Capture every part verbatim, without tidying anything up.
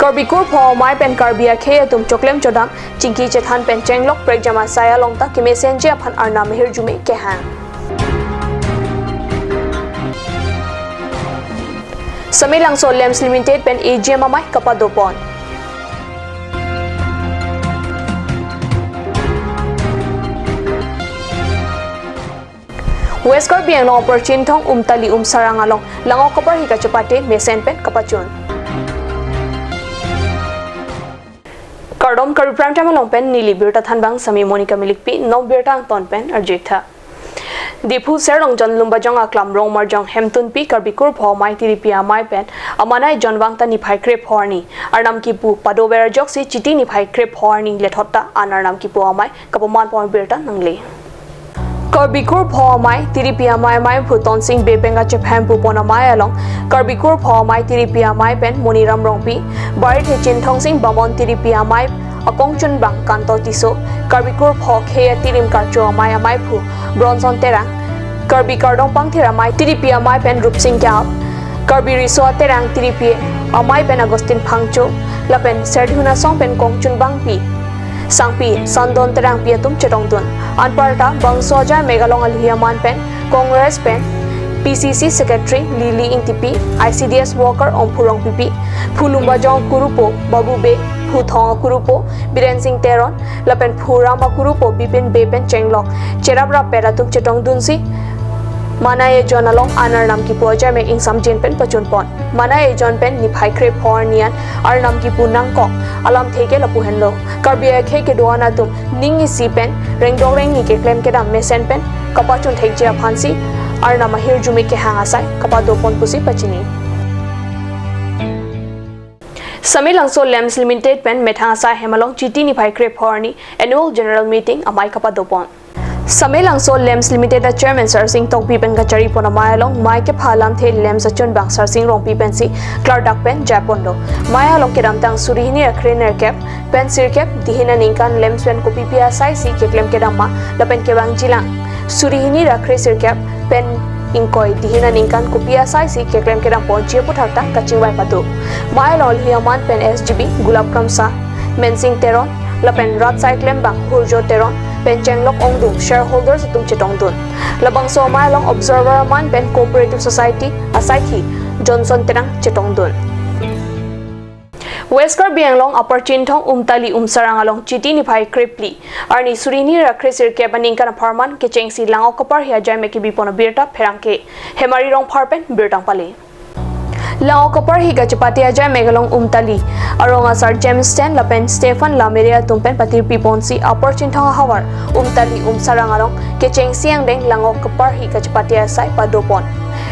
Karbi Kurpho Amei pen Karbi akhei atum choklem chodam, chingki chethan pen chenglok prekjam asai along ta kemesenji aphan Arnam ahirjume kehang. Samelangso Lamps Limited pen A G M amei kapadopon. West Karbi Anglong Upper Chinthong Umtali Umsarang along Langok Kaparhi kachepate mesen pen kapachun. Kardom, Karbi Prime Time along pen neli birta thanbang sami Monica Milikpi, non birta angton pen arjuik tha. Diphu Serlongjon Lumbajong aklam Rongmarjong Hemtunpi Karbi Kurpho Amei Tiripi Amei pen amanai jonvang ta niphai krepho arni Arnam kipu padover ajoksi Chiti niphai krepho arni lethot ta an Arnam kipu amei kapamanpon birta nangle. Karbi Kurpho Amei Tiripi Amei, Amei phu Tonsing Bey pen kachephem pupon amei along Karbi Kurpho Amei Tiripi Amei pen Moniram Rongpi, Barithe Chinthong Sing Bamon Tiripi Amei akongchunbang Kanto Tisso, Karbi Kurpho akhei atirim karcho amei, Amei phu Bronson Terang, Karbi Kardom Pangthir Amei Tiripi Amei pen Rupsing Kap, Karbi Riso Aterang Tiripi Amei pen Augustine Phangcho, lapen Serdihun Asong pen kongchunbangpi sangpi Sandon Terangpi atum chetongdun. Anparta bangso ajai mek along alohi aman pen Congress pen P C C Secretary Lily Ingtipi, I C D S worker Omphu Rongpipi, phu Lumbajong akurupo Babu Bey, phu Thong akurupo Biren Sing Teron, lapen phu Ram akurupo Bipin Bey pen chenglok cherap rappet atum chetongdunsi manai ejon along an Arnam kipu ajai mek ingsamjin pen pachunpon. Manai ejon pen niphai krepho arni an Arnam kipu nangkok alamthe ke lapu henlo. Karbi akhei kedo-an atum ning isi pen rengdok rengni keklem kedam mesen pen kapachun thekji aphansi Arnam ahirjume kehang asai kapadopon pusi pachini. Samelangso Lamps Limited pen methang asai hem along Chiti niphai krepho arni Annual General Meeting amei kapadopon. Samelangso Lamps Limited a Chairman Sarsing Tokbi pen kacharipon amei along mei kepha alamthe lamps achunbang Sarsing Rongpi pensi klardak pen japonlo. Mei along kedamtang suri hini ra kre nerkep pen sirkep dihin aningkan lamps pen kopipi asaisi keklem kedam ma lapen kevangjilang suri hini ra kre sirkep pen ingkoi dihin aningkan kopi asaisi keklem kedamponji aputhak ta kachingvai pado. Mei along alohi aman pen S G B Gulab Kramsa, Mensing Teron, lapen rat sai klembang Hurjo Teron pen chenglok ongdung shareholders atum chetongdun. Labangso amei along observer aman pen Cooperative Society asaikhi Johnson Terang chetongdun. West Karbi Anglong Upper Chinthong Umtali Umsarang along Chiti niphai krepli arni suri hini ra kre sirkep aningkan apharman kechengsi Langok Kaparhi ajai mek kebipon abirta pherangke Hemari Rongphar pen birta pale. Langok Kaparhi kachepate ajai mek along Umtali arong asar James Ten lapen Stephen Lamere atum pen patirpiponsi Upper Chinthong ahavar Umtali Umsarang along kechengsi angdeng Langok Kaparhi kachepate asai padopon.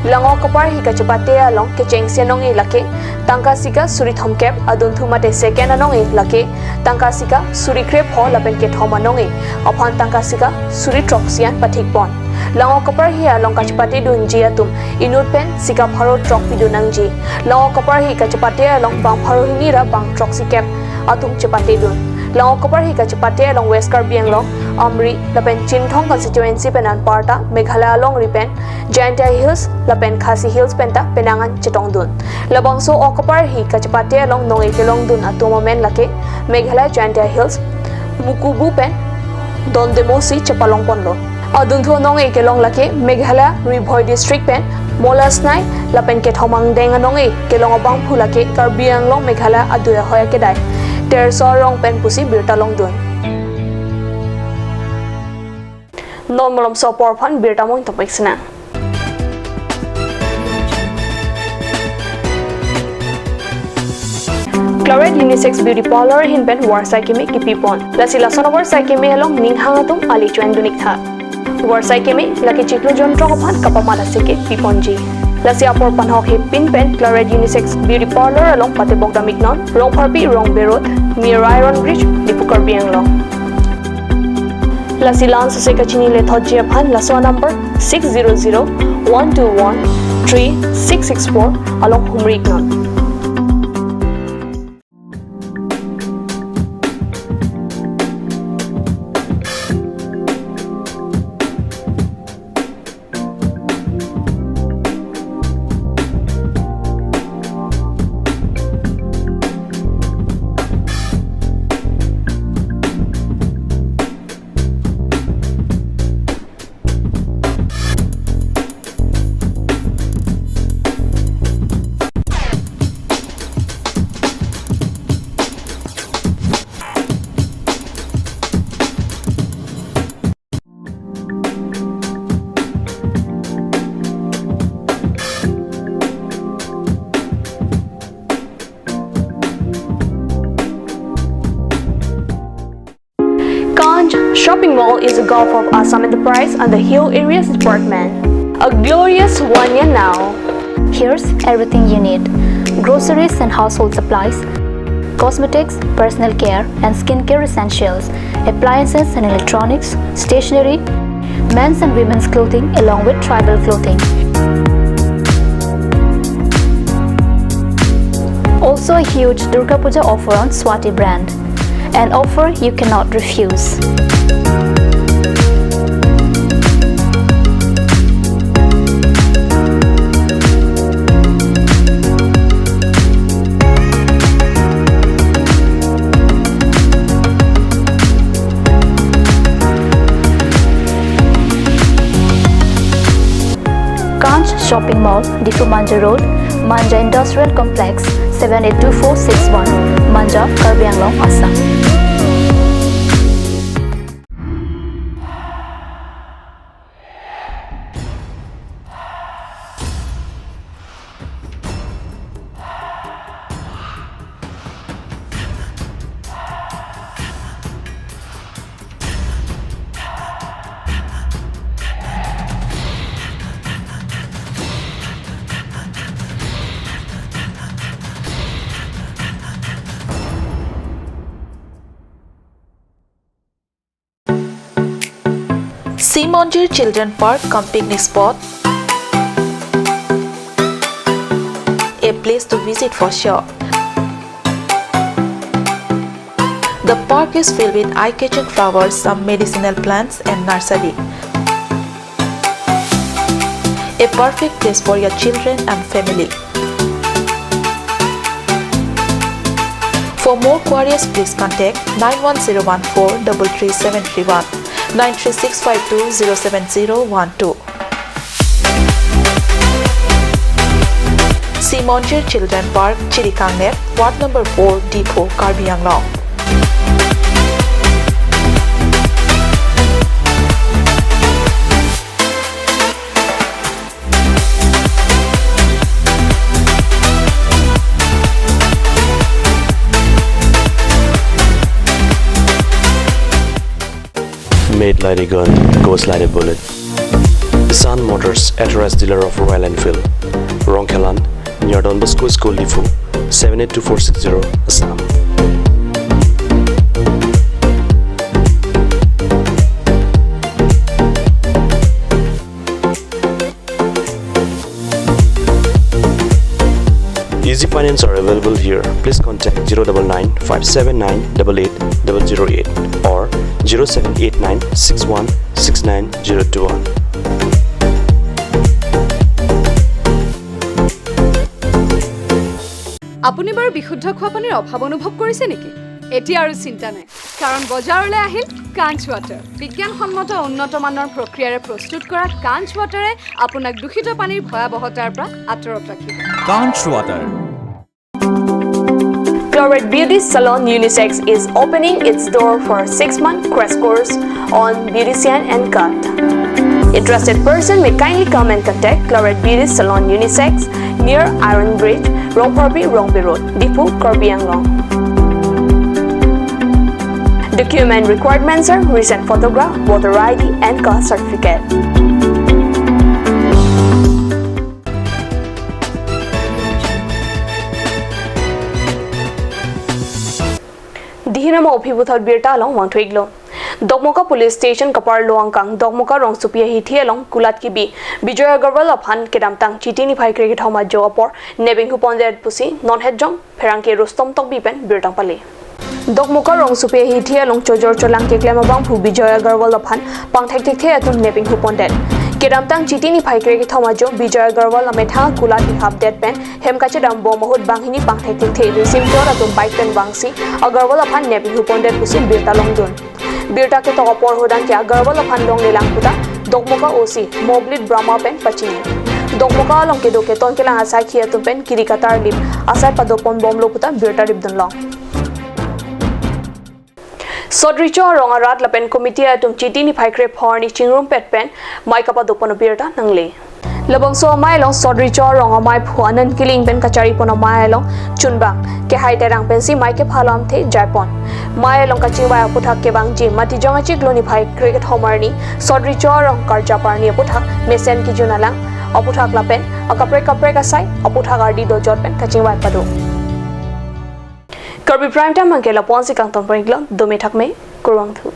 Langok Kaparhi kachepate along kechengsi anong-e lake tangka sika suri thomkep, adunthu mate second anong-e lake tangka sika suri krepho lapen kethom anong-e aphan tangka sika suri throksi an pathikpon. Langok Kaparhi along kachepatedunji atum inut pen sika pharo throk pidun nangji. Langok Kaparhi kachepate along bang pharo hini ra bang throksi kep atum chepatedun. Langok Kaparhi kachepate along West Karbi Anglong, Amri lapen Chinthong constituency pen anparta Meghalaya alongri pen Jaintia Hills lapen Khasi Hills penta penang an chetongdun. Labangso ok kaparhi kachepate along nong-e kelongdun atum amen lake Meghalaya Jaintia Hills, Mukubu pen Dondemosi chepalongponlo. Adunthu anong-e kelong lake Meghalaya Ri Bhoi District pen Molasnai lapen kethom angdeng anong-e kelong abangphu lake Karbi Anglong Meghalaya adui ahoi akedai Terso arong pen pusi birta longdun. Non malomso apor aphan birta mo ingtongpik sinang. Claret Unisex Beauty Parlour ahin pen varsai keme kipipon. Lasi lason avarsai keme along ninghang atum ali choendun-ik tha. Varsai keme lake chiklo jonthrok aphan kapamat asai ke piponji. Lasi apor panhok hepin pen Claret Unisex Beauty Parlour along patebok dam-iknon, Rongpharpi Rongbe Road, near Iron Bridge, Diphu, Karbi Anglong. Lasi la-an sose kachini lethotji aphan laso number six zero zero one two one three six six four along humri-iknon. is a Gulf of Assam Enterprise under Hill Areas Department. A glorious one year now. Here's everything you need: groceries and household supplies, cosmetics, personal care and skincare essentials, appliances and electronics, stationery, men's and women's clothing along with tribal clothing. Also a huge Durga Puja offer on Swati brand. An offer you cannot refuse. Kanch Shopping Mall, Diphu Manja Road, Manja Industrial Complex, seven eight two four six one, Manja, Karbi Anglong, Assam. Simonjir Children Park cum picnic spot, a place to visit for sure. The park is filled with eye-catching flowers, some medicinal plants and nursery. A perfect place for your children and family. For more queries, please contact nine one zero one four double three seven three one, nine three six five two zero seven zero one two. Simonjir Children Park, Chirikangnet, Ward number four, Diphu, Karbi Anglong. Made like a gun, goes like a bullet. Sun Motors, authorized dealer of Royal Enfield. Rongkhelan, near Don Bosco School, Diphu, seven eight two four six zero, Assam. Easy finance are available here. Please contact zero double nine five seven nine double eight double zero eight or zero seven eight nine six one six nine zero two one. আপুনি বাৰু বিশুদ্ধ খোৱা পানীৰ অভাৱ অনুভৱ কৰিছে নেকি? এতিয়া আৰু চিন্তা নাই, কাৰণ বজাৰলৈ আহিল কাঞ্চ ৱাটাৰ। বিজ্ঞানসন্মত উন্নত মানৰ প্ৰক্ৰিয়াৰে প্ৰস্তুত কৰা কাঞ্চ ৱাটাৰে আপোনাক দূষিত পানীৰ ভয়াৱহতাৰ পৰা আঁতৰত ৰাখিব। Kanch Water. Clorette Beauty Salon Unisex is opening its door for six-month crash course on beautician and cut. Interested person may kindly come and contact Clorette Beauty Salon Unisex near Iron Bridge, Ropharbi, Rongpi Road, Diphu, Karbi Anglong. Document requirements are recent photograph, voter I D, and caste certificate. Dihinama ophi puthot birta along vangthu-iklo. Dokmoka Police Station kaparlo angkang Dokmoka rongsopi ahithi along kulat kebi Bijoy Agarwal aphan kedamtang Chiti niphai krekethom ajo apor nepinghu pondet pusi non het jong pherangke Rustom Tokbi pen birta pale. Dokmoka rongsopi ahithi along chojor cholang keklem abangphu Bijoy Agarwal aphan pangthek thekthe atum nepinghu pondet. Kedamtang Chiti niphai krekethom ajo Bijoy Agarwal amethang kulat ihapdet pen hem kachedambom ahut banghini pangthek thekthe risim chor atum bike pen vangsi Agarwal aphan nepinghu pondet pusi birta longdun. Birta ketok apor ahut anke Agarwal aphan longlelang puta Dokmoka O C Moblit Brahma pen pachini. Dokmoka along kedo keton kelang asaikhi atum pen kiri katarlip asai padoponbomlo puta birta ripdunlong. Sodricho arong arat lapen committee atum Chiti niphai krephongo arni chingrumpet pen mei kapadopon abirta nangle. Labangso amei along Sot Recho arong amei aphu Anand Killing pen kachari pon amei along chunbang Kehai Terang pensi mei kepha alamthe jai pon. Mei along kachingvai aputhak kevangji Matijong achiklo niphai krekethom arni Sot Recho arong karjap arni aputhak mesen kejun alang aputhak lapen akaprek kaprek asai aputhak ardi dojot pen kachingvai pado. Karbi Prime Time abangke lapu-ansi kangton pon-iklo, dome thakme, kurvangthu.